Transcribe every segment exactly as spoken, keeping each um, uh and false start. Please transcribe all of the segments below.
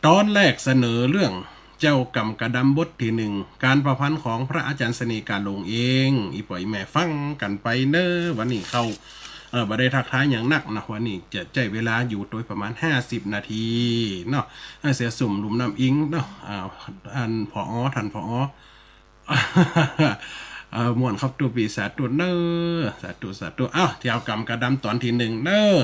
ต๋อนแรกเสนอเรื่องเจ้ากำกระดำบทตี้นึ่ง ก๋านประพันธ์ของพระอาจ๋ารย์เสน่ห์ก๋าหลงเอง อี่ป้ออี่แม่ฟังกั๋นไปเน่อ วันนี้เข้า เอ่อ บ่ได้ทักทายหยังนักเนาะ วันนี้จะใจ๊เวลาอยู่โตยประมาณห้าสิบนาทีเนาะ เสียสุมลุ่มน้ำอิงเนาะ อ่า อัน ผอ ต้าน ผอ เอ่อ ม่วนครับตุ๊ปี้ สาธุเน่อ สาธุ สาธุ อ้าว เจ้ากำกระดำต๋อนตี้นึ่งเน่อ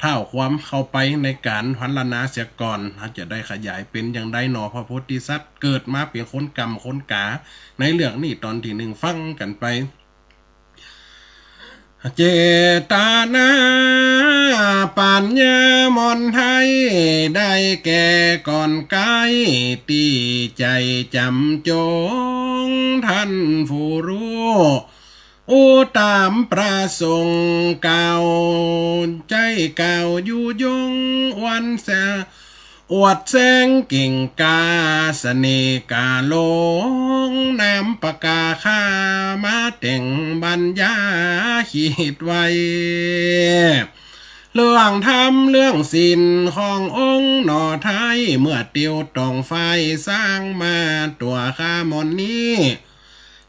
เท้าความเข้าไปในก๋านพรรณนาเสียก่อน เฮาจะได้ขยายเป๋นจาใดหนอ พระโพธิสัตว์เกิดมาเป๋นคนกำคนก๋า ในเรื่องนี้ต๋อนตี้นึ่งฟังกั๋นไป เจตนาปัญญามนไทย ได้แก่ก่อนใก้ ตี้ใจ๋จ๋ำจง ต้านผู้ฮู้ อู้ต๋ามประสงค์ กล่าวใจ๊กล่าวยุยง อวนแส อวดแสงเก่งกล้าเสน่ห์ก๋าหลง นำปากกาข้ามาแต่งบรรยาย คิดไว้ เรื่องธรรมเรื่องศีลขององค์หน่อไทย เมื่อเตียวต้องไฟสร้างมาตั๋วข้าหม่อนนี้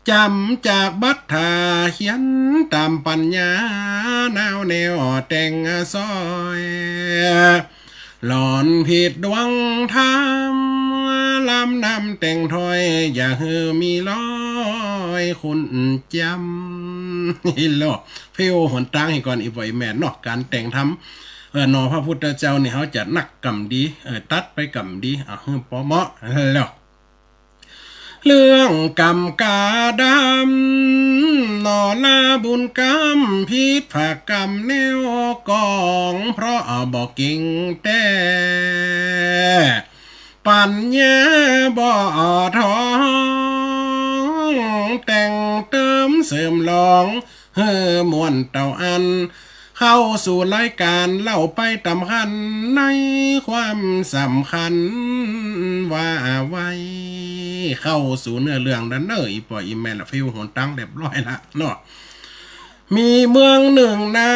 จ๋ำจากบัดถ้าเขียนต๋ามปัญญา นาวแนวแต่งซ้อย หลอนผิดดวงธรรม ลำนำแต่งถ้อย อย่าหื้อมีร้อยคุณจ๋ำ นี่โล เฟลหนตางให้ก่อน อี่ป้ออี่แม่เนาะ ก๋านแต่งธรรม เอ่อ หน่อพระพุทธเจ้านี่ เฮาจะนักกำดี เอ่อ ตัดไปกำดี เอาหื้อปอเหมาะแล้ว เรื่องกำกระดำ หน่อละบุญกำผิดผากกำแนวกอง เพราะบ่เก่งแต๊ ปัญญาบ่ท่อง แต่งเติมเสริมหลอง หื้อม่วนเต้าอั้น เข้าสู่รายก๋านเล่าไปต๋ามขั้น ในความสำคัญว่าไว้ เข้าสู่เนื้อเรื่องดันเน่อ อี่ป้ออี่แม่ละ เฟลหนตางเรียบร้อยละเนาะ มีเมืองนึ่งนา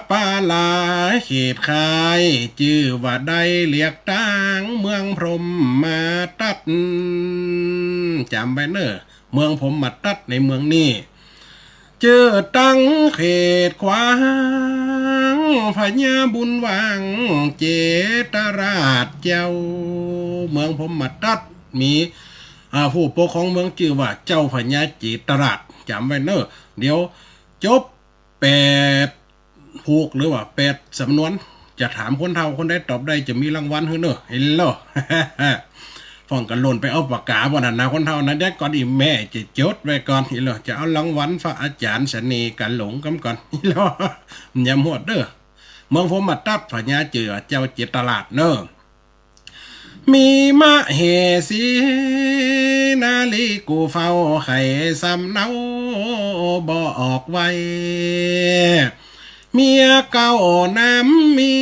ป่าหลายเขตคาย จื้อว่าได้เรียกตาง เมืองพรหมทัต จ๋ำไว้เน่อ เมืองพรหมทัตในเมืองนี้ จื้อตังเขตแคว้นพญาบุญหว่างเจตราชเจ้า เมืองพรหมทัตมี อ่า ผู้ปกครองเมืองจื้อว่าเจ้าพญาเจตราช จ๋ำไว้เน่อ เดี๋ยวจบแปดผูกหรือว่าแปดสำนวน จะถามคนเฒ่า คนใดตอบได้จะมีรางวัลหื้อเน่อ เห็นแล้ว ฟ้องกั๋นหล่นไปเอาปากกาบ่านั่นนะ คนเฒ่านะ เดี๋ยวก่อน อี่แม่จะจดไว้ก่อน เห็นแล้ว จะเอารางวัลพระอาจ๋ารย์เสน่ห์ก๋าหลงกำก่อน เห็นแล้ว อย่าหมดเน่อ เมืองพรหมทัตพญาเจตราชเจ้าเจตราชเน่อ มีมเหสีนารีกู้เฝ้า ใค่สำเนาบ่ออกไว้ เมียเก่าน้ำมี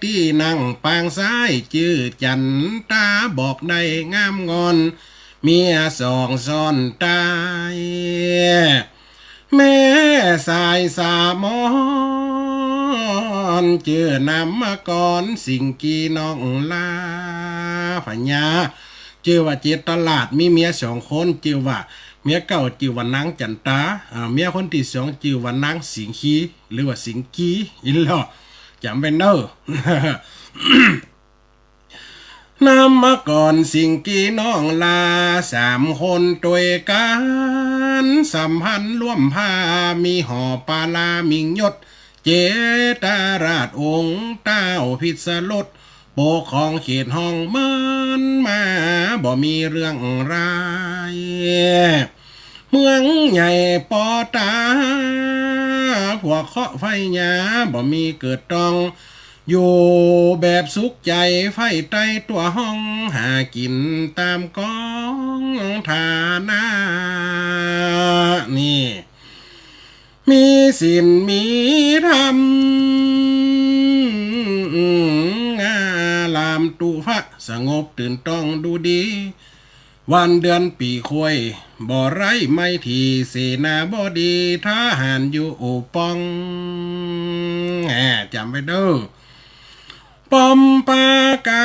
ตี้นั่งปางซ้าย จื้อจั๋นต๋าบอกได้งามงอน เมียสองซ่อนต๋าย แม่สายสามอน จื้อนำมาก่อนสิงกีน้องลา พญาจื้อว่าเจตราช มีเมียสองคน จื้อว่า เมียเก่าจื้อว่านางจั๋นต๋า อ่า เมียคนตี้สองจื้อว่านางสิงคี หรือว่าสิงกี เห็นแล้ว จ๋ำไว้เน่อ นำมาก่อนสิงกีน้องลา สามคนตวยกั๋น สัมพันธ์ร่วมผ้า มีหอปาลามิงยศ เจตราชองค์เต้าพิศรส ปกครองเขตห้องเมินมา บ่มีเรื่องร้าย เมืองใหญ่ปอต๋า พวกเคราะห์ไฟหยา บ่มีเกิดต้อง อยู่แบบสุขใจ๋ ใฝ่ใต้ตั๋วห้อง หากิ๋นต๋ามกองฐานะ นี่ มีศีลมีธรรม งามตุพะ สงบตื่นต้องดูดี วันเดือนปีควย บ่ไร้ไม้ถี เสนาบดี ทหารอยู่ป้อง แหม จ๋ำไว้เน่อ ป้อมปราก๋า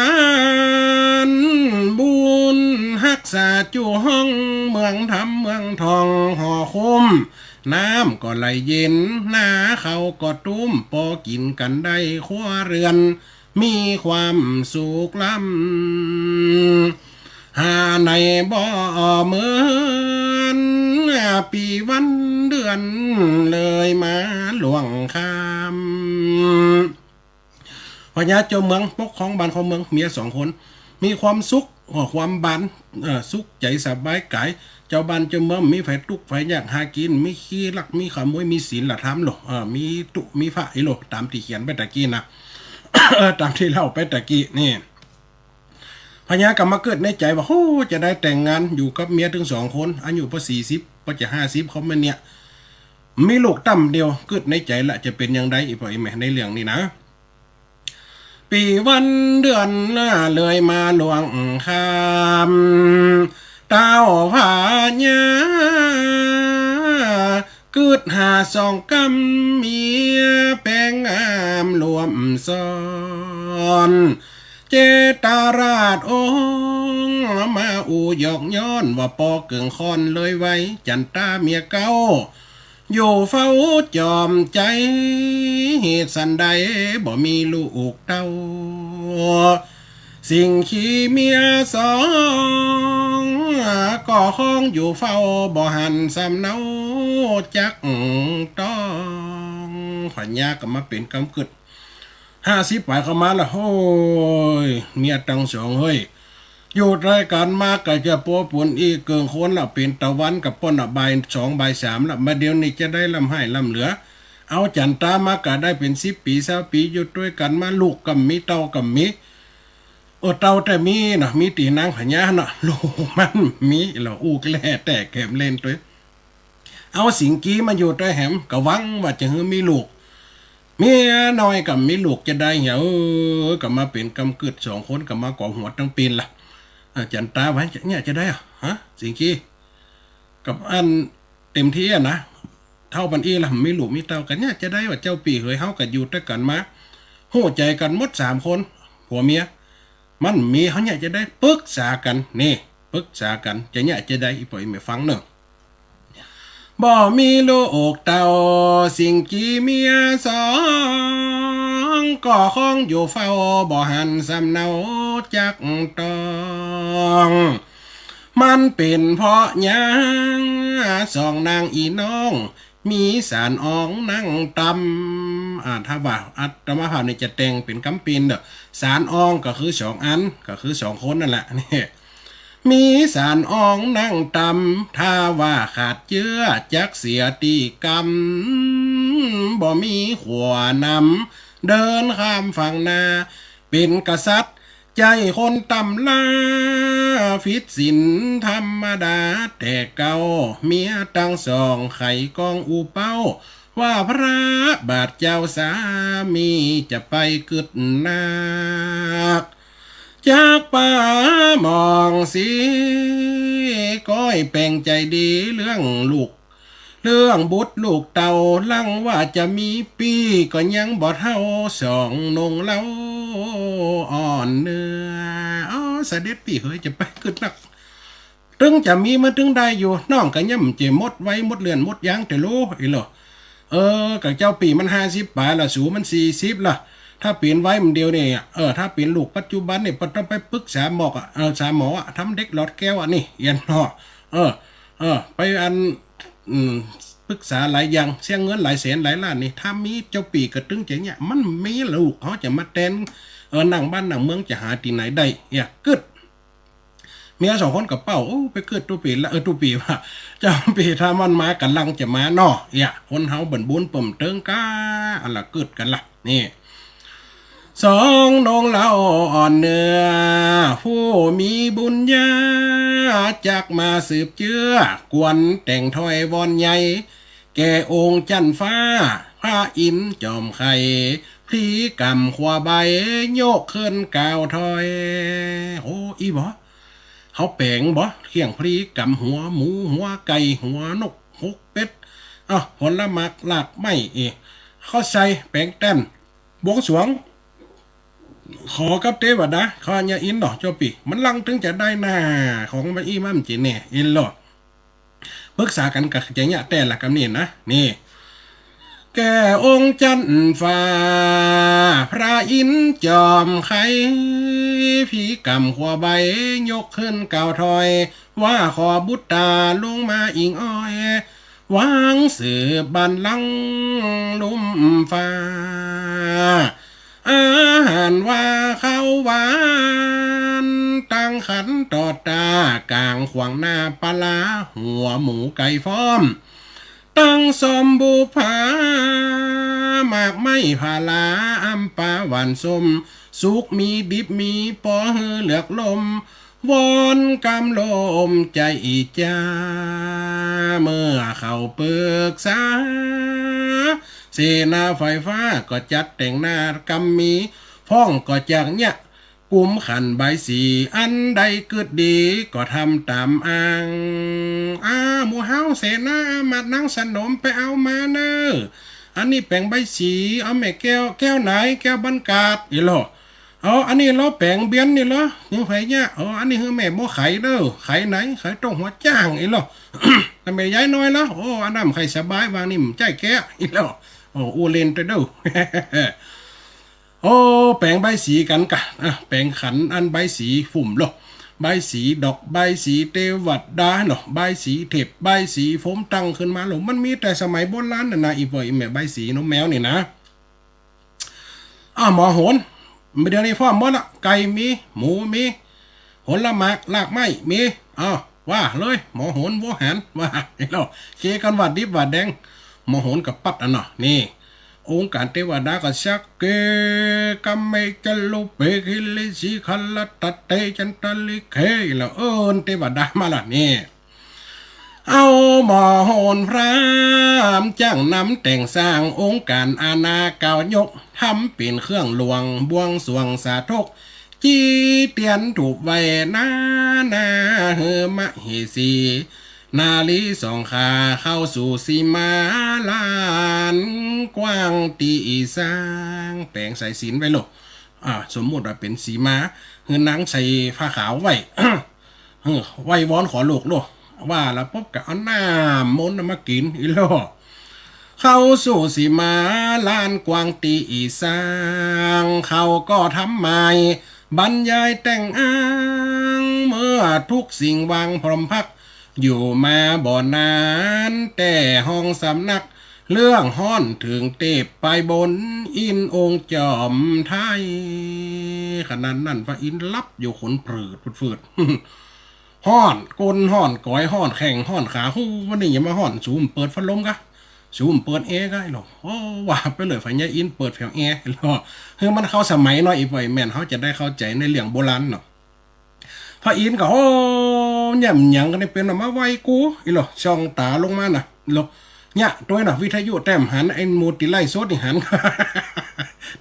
จู๋ห้องเมืองธรรมเมืองทองหอคุ้ม น้ำก็ไหลเย็น นาข้าวก็ตุ้ม ปอกิ๋นกั๋นได้ครัวเรือน มีความสุขล้ำ หาไหนบ่เหมือน ปี๋วันเดือนเลยมาล่วงข้าม พญาเจ้าเมืองปกครองบ้านครองเมือง เมียสองคน มีความสุข ความบาน เอ่อ สุขใจ๋สบายก๋าย เจ้าบ้านเจ้าเมือง มีใผตุ๊กข์ใผยาก หากิ๋น มีขี้ลัก มีขโมย มีศีลธรรมโล เอ่อ มีตุ๊ มีพระอีโล ต๋ามตี้เขียนไปตะกี้นะ เอ่อ ต๋ามตี้เล่าไปตะกี้นี่ พญาก็มากึ๊ดในใจ๋ว่า โห จะได้แต่งงานอยู่กับเมียตึงสองคน อายุปอสี่สิบ ปอจะห้าสิบ เข้ามาเนี่ย มีลูกต้ำเดียว กึ๊ดในใจ๋ละ จะเป๋นอย่างใด อีปออีแม่ ในเรื่องนี้นะ ปี๋วันเดือนเลยมาล่วงข้าม เต้าพญากึ๊ดหาสองกำ เมียแป๋งงามร่วมซ้อน เจตราชองค์มาอู้หยอกย้อน ว่าปอเกิ่งค่อนเลยไว จั๋นตาเมียเก๊า อยู่เฝ้าจอมใจ๋ เหตุสันใดบ่มีลูกเต้า สิงห์ขีเมียสอง ก็คองอยู่เฝ้าบ่หันสำเนาจักต้อง พญาก็มาเป๋นกำกึ๊ด ห้าสิบป๋ายเข้ามาละ โฮ้ย เมียตังสองเฮ้ย อยู่ตวยกั๋นมาก็จะปัวปุนอี้เกิ่งคนละ เป๋นตะวันกับป้นน่ะ บ่ายสองบ่ายสามละ บ่าเดี่ยวนี้จะได้ร่ำไห้ร่ำเหลือ เอาจั๋นตามาก็ได้เป๋นสิบปี๋ซาวปี๋ อยู่ตวยกั๋นมา ลูกก็มี เต้าก็มี เออ เต้าแต่มีนะ มีตี้นางพญานะ ลูกมันมีละ อู้แกล้แต่แกมเล่นตวย เอาสิงห์ขีมาอยู่ตวยแหม ก็หวังว่าจะหื้อมีลูก เมียน้อยก็มีลูกจะได้เหีย เออ ก็มาเป๋นกำกึ๊ด สองคนก็มาเกาะหัวตังปีนละ เออ จั๋นตาว่า เนี่ยจะได้อะ ฮะ สิงห์ขี กับอันเต๋มตี้อะนะ เฒ่าปันอี้ละ มีลูกมีเต้ากั๋น เนี่ยจะได้ว่าเจ้าปี้เหย เฮาก็อยู่ตวยกั๋นมา ฮู้ใจ๋กั๋นหมดสามคน ผัวเมีย มันมี เฮาเนี่ยจะได้ปึกษากั๋น นี่ ปึกษากั๋น จะเนี่ยจะได้ อีปออีแม่ฟังเน่อ บ่มีลูกเต้า สิงห์ขีเมียสอง ก็คองอยู่เฝ้า บ่หันสำเนาจักต้อง มันเป๋นเพราะหยัง สองนางอี่น้อง มีสารอองนั่งตำ อ่า ถ้าว่าอาตมาภาพนี่จะแต่งเป๋นกำปีนเน่อ สารอองก็คือสองอัน ก็คือสองคนนั่นแหละ นี่ มีสารอองนั่งตำ ถ้าว่าขาดเจื้อจักเสียตี้กำ บ่มีขัวนำ เดินข้ามฝั่งนา เป๋นกษัตริย์ ใจ้คนตำรา ผิดศีลธรรมดา แต่เก่าเมียตังสอง ไขกองอู้เป้า ว่าพระบาทเจ้าสามี จะไปกึ๊ดนัก จักปาหมองสี ก้อยแป๋งใจ๋ดีเรื่องลูก เรื่องบุตรลูกเต้า ลังว่าจะมีปี้ ก็ยังบ่เท่าสองนงเล้าอ่อนเนื้อ อ๋อ เสด็จปี้เหย จะไปกึ๊ดนัก ตึงจะมีมันตึงได้อยู่ น้องก็ยังจะหมดไว้หมดเลื่อนหมดยางแต่โล อีโล เออ ก็เจ้าปี้มันห้าสิบป๋ายละ สูมันสี่สิบละ ถ้าเป๋นไว้มันเดียวนี่ เออ ถ้าเป๋นลูกปัจจุบันนี่ บ่ต้องไปปึกษาหมออะ เออ สาหมออะ ทำเด็กหลอดแก้วอะนี่ เอียนเนาะ เออ เออ ไปอัน อืม ปึกษาหลายอย่าง เสียเงินหลายแสนหลายล้านนี่ ถ้ามีเจ้าปี้ก็ตึงจะเนี่ย มันมีลูก เขาจะมาแตน เออ นั่งบ้านนั่งเมืองจะหาตี้ไหนได้ เนี่ย กึ๊ด เมียสองคนก็เป้า โอ้ ไปกึ๊ดตุ๊ปี้ละ เออ ตุ๊ปี้ว่า เจ้าปี้ถ้ามันมาก็ลังจะมาเนาะ เนี่ย คนเฮาบ่อนบุญเปิ่มเติงก้า อันละกึ๊ดกั๋นละ นี่ สองนงเล้าอ่อนเนื้อ ผู้มีบุญญา จักมาสืบเจื้อ ควรแต่งถ้อยวอนใย แก่องค์จั๊นฟ้า พระอินทร์จอมไข่ พลีก๋ำขว้าใบ ยกขึ้นกล่าวถ้อย โอ้ อี้บ่ เขาแป๋งบ่ เคี่ยงพลีก๋ำหัวหมู หัวไก่ หัวนก หกเป็ด อ้าว ผลหมาก รากไม้ เอ เขาใส่แป๋งแต้ม บวงสรวง ขอกับเตวดา ขอญาอินเนาะ เจ้าปี้ มันลังตึงจะได้หน้า ของมันอี้มันจะแน่ อินโล ปึกษากั๋นกะจะเยียะแต๊ละกำนี้นะ นี่ แก่องค์จั๊นฟ้า พระอินทร์จอมไข ผีก่ำขั้วใบ ยกขึ้นก้าวถอย ว่าขอบุตราลงมาอิงอ้อย วางสืบบัลลังก์ลุ่มฟ้า อาหารว่าข้าวหวาน ตั้งขันต่อตา ก๋างขวางหน้าปลา หัวหมูไก่ฟ้อม ตั้งซอมบุปผา หมากไม้ผาลา อำปาหวานส้ม สุกมีดิบมี ปอหื้อเลือกลม วอนกำลมใจอีจ้า เมื่อเขาปึกษา เสนาไฟฟ้าก็จัดแต่งหน้ากำมี พ่องก็จากเยียะ กุมขันใบสี อันใดกึ๊ดดีก็ทำต๋ามอ้าง อ้า หมู่เฮาเสนาอามาตย์นางสนมไปเอามาเน่อ อันนี้แป๋งใบสี เอาแม่แก้ว แก้วไหน แก้วบรรกาศ อิโล เอา อันนี้ลอแป๋งเบียนนี่ลอ หื้อใผเยียะ เอา อันนี้หื้อแม่บัวไขเน่อ ไขไหน ไขตรงหัวจ้าง อิโล แล้วแม่ยายน้อยลอ โอ้ อันนั้นใค่สบาย วางนี่มันใจ้แก้ว อิโล โอ้ อู้เล่นตวยเน่อ โอ้ แป๋งใบสีกั๋นกะ อ่ะ แป๋งขันอันใบสีฝุ่มโล ใบสีดอก ใบสีเตวดาเนาะ ใบสีเถบ ใบสีโฟมตั้งขึ้นมาโล มันมีแต่สมัยโบราณน่ะนะ อีป้ออีแม่ ใบสีนมแมวนี่นะ อ้าว หมอโหร เดี๋ยวนี้ฟ้อมหมดละ ไก่มี หมูมี ผลหมาก รากไม้มี อ้าว ว่าเลย หมอโหร โวหาร ว่า เฮาะ เคกั๋นว่าดิบว่าแดง หมอโหรก็ปั๊ดอันเนาะ นี่ องค์การเตวดาก็ซัก เก กัมเม จารุ เป กิริ สีขะละตะเต จันตะลิเข แล้วเอิ้นเตวดามาละ นี่ เอาหมอโหรพราหมณ์จ้างนำแต่งสร้าง องค์การอาณาเก้ายก ทำเป๋นเครื่องหลวง บวงสรวงสาธก จี้เตียนธูปไหว้นานา หื้อมเหสี นารีสองขา เข้าสู่สีมาลานกว้างตี้อีสาง แป๋งสายสิญจน์ไว้โล อ่า สมมุติว่าเป๋นสีมา หื้อนางใส่ผ้าขาวไว้ เออ ไหว้วอนขอลูกโล ว่าแล้วปุ๊บก็เอาน้ำมนต์น่ะมากิ๋น อิโล เข้าสู่สีมาลานกว้างตี้อีสาง เขาก็ทำหมายบรรยายแต่งอ้าง เมื่อทุกสิ่งวางพร้อมพัก อยู่มาบ่นาน แต่ห้องสำนัก เรื่องฮ้อนเถิงเตบไปบน อินองค์จอมไทย ขณะนั้นพระอินทร์หลับอยู่ ขนปรืดฟืด ฮ้อน ก้นฮ้อน ก๋อยฮ้อน แข้งฮ้อน ขา ฮู้ วันนี้อย่ามาฮ้อน สูบ่เปิดพัดลมกะ สูบ่เปิดแอร์กะ อิโล โอ้ ว่าไปเลย ฝ่ายญาอินเปิดแผงแอร์ อิโล คือมันเข้าสมัยเนาะ อีป้ออีแม่น เฮาจะได้เข้าใจ๋ในเรื่องโบราณเนาะ พระอินทร์ก็ โอ้ แหมหยังกั๋นนี่ เป๋นว่ามาไหว้กู อิโล ส่องต๋าลงมาน่ะ อิโล เยียะตวยน่ะ วิทยุแต้มหัน ไอ้หมู่ตี้ไลฟ์สดนี่หัน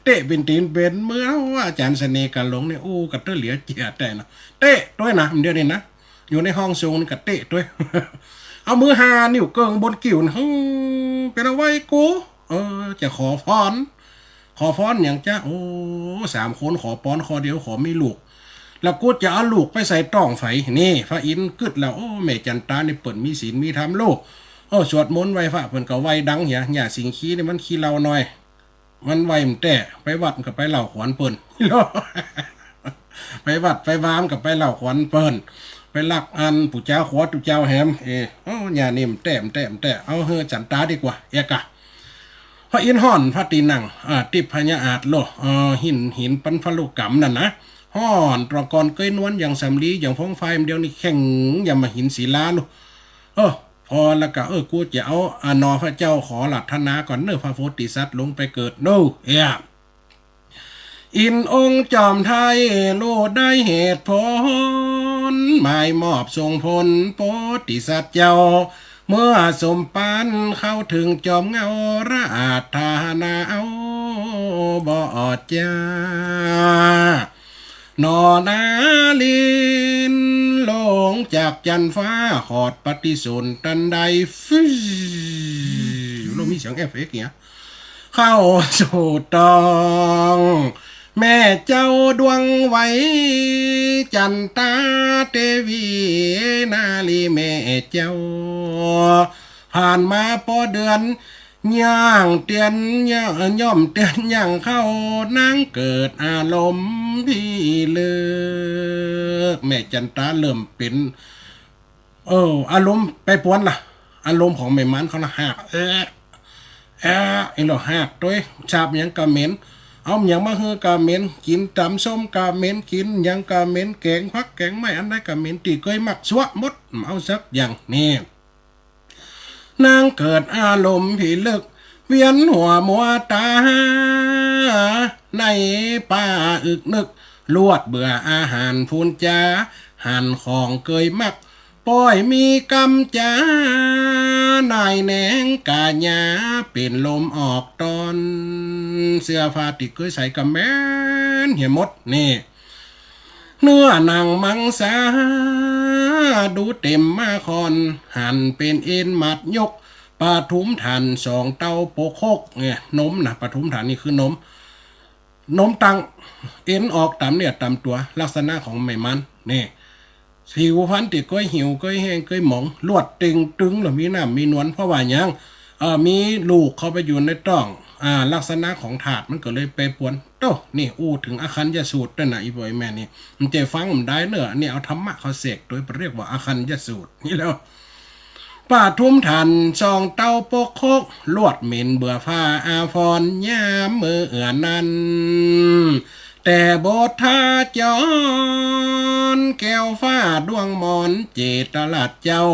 เตะเป๋นตี๋นเป๋นเมือ ว่าอาจ๋ารย์เสน่ห์กาหลงนี่ โอ้ กระเตื้อเหลือเจื้อแต๊น่ะ เตะตวยน่ะ เดี๋ยวนี้นะ อยู่ในห้องทรงนี่ก็เตะตวย เอามือฮานิ้วเกิ่งบนกิ่วน่ะ หื้อ เป๋นว่าไหว้กู เออ จะขอพร ขอพรหยังจ๊ะ โอ้ สามคนขอปอนข้อเดียว ขอมีลูก แล้วกูจะเอาลูกไปใส่ต๊องใผ นี่ พระอินทร์กึ๊ดแล้ว โอ้ แม่จันตานี่เปิ้นมีศีลมีธรรมโล เออ สวดมนต์ไหว้พระเปิ้นก็ไหว้ดังเหีย ย่าสิงคีนี่มันขี้เหล้าน้อย มันไหว้บ่แต๊ ไปวัดก็ไปเล่าขวัญเปิ้น ไปวัดไปวามันก็ไปเล่าขวัญเปิ้น ไปลักอันปู่จ๋าขวัญตุ๊เจ้าแหม เออ โอ้ ย่านี่บ่แต๊ บ่แต๊ บ่แต๊ เอาเฮอจันตาดีกว่า เอะกะ พระอินทร์ฮ้อนพระตี้นั่ง อ่า ทิพยอาสน์โล เอ่อ หิน หินปันพลุกัมนั่นนะ ฮ้อนตระกอนเกยนวลอย่างสำลี อย่างฟองฟาย เดี๋ยวนี้แข็งอย่างมะหินศิลาโล เออ ผ่อแล้วก็ เออ กูจะเอา อ่า หนอพระเจ้าขออาราธนาก่อนเน่อ พระโพธิสัตว์ลงไปเกิดเน่อ เอะ อินองค์จอมไทย ฮู้ได้เหตุผล หมายมอบส่งผล โพธิสัตว์เจ้า เมื่อสมปานเข้าเถิงจอมเหง้า อาราธนาเอาบ่อดจ้า หนอนารินทร์ลงจากจันฟ้า หอดปฏิสนธิตันใด ฟึ่ย แล้วมีเสียงเอฟเฟกต์เหีย เข้าสู่ต๊อง แม่เจ้าดวงไหว จันตาเตวีนารีแม่เจ้า ผ่านมาปอเดือน ย่างเตียน ย่อมเตียนย่างเข้า นางเกิดอารมณ์พิลึก แม่จันตาเริ่มเป๋น เออ อารมณ์แปรปรวนล่ะ อารมณ์ของแม่หมานเขานะ หาก เอ๊ะ เอ๊ะ อีหล่อหากตวย สาบหยังก็เหม็น เอาหยังมาหื้อก็เหม็น กิ๋นต๋ำส้มก็เหม็น กิ๋นหยังก็เหม็น แก๋งผักแก๋งไม้อันใดก็เหม็น ตี้เกยมักซัวะหมด บ่เอาสักอย่าง นี่ นางเกิดอารมณ์พิลึก เวียนหัวมัวต๋า ในป่าอึกนึก ลวดเบื่ออาหารพูนจ๋า หันของเกยมัก ป้อยมีกำจ๋า นายแหนงก๋าหญ้า เป๋นลมออกตอน เสื้อผ้าตี้เกยใส่ก็เหม็นเหียหมด นี่ เนื้อหนังมังสา ดูเต็มมาคอน หันเป๋นเอ็นหมัดยก ปทุมธาตุสองเต้าปกหก เนี่ย นมนะ ปทุมธาตุนี่คือนม นมตัง เอ็นออกต๋ามเนื้อต๋ามตั๋ว ลักษณะของแม่หมาน นี่ ผิวพรรณตี้เกยเหี่ยวเกยแห้งเกยหมอง ลวดเต่งตึง แล้วมีน้ำมีนวล เพราะว่าหยัง เอ่อ มีลูกเข้าไปอยู่ในต๊อง อ่า ลักษณะของธาตุมันก็เลยแปรปรวน โต้ นี่อู้เถิงอคัญญสูตรตวยนะ อี่ป้ออี่แม่นี่ มันจะฟังบ่ได้เน่อ อันนี้เอาธรรมะเข้าแสกตวย เปิ้นเรียกว่าอคัญญสูตร นี่แหละ ปทุมธาตุสองเต้าปกหก ลวดเหม็นเบื่อผ้าอาภรณ์ ยามมื้อเอือนั้น แต่บททาจร แก้วฟ้าดวงมอน เจตราชเจ้า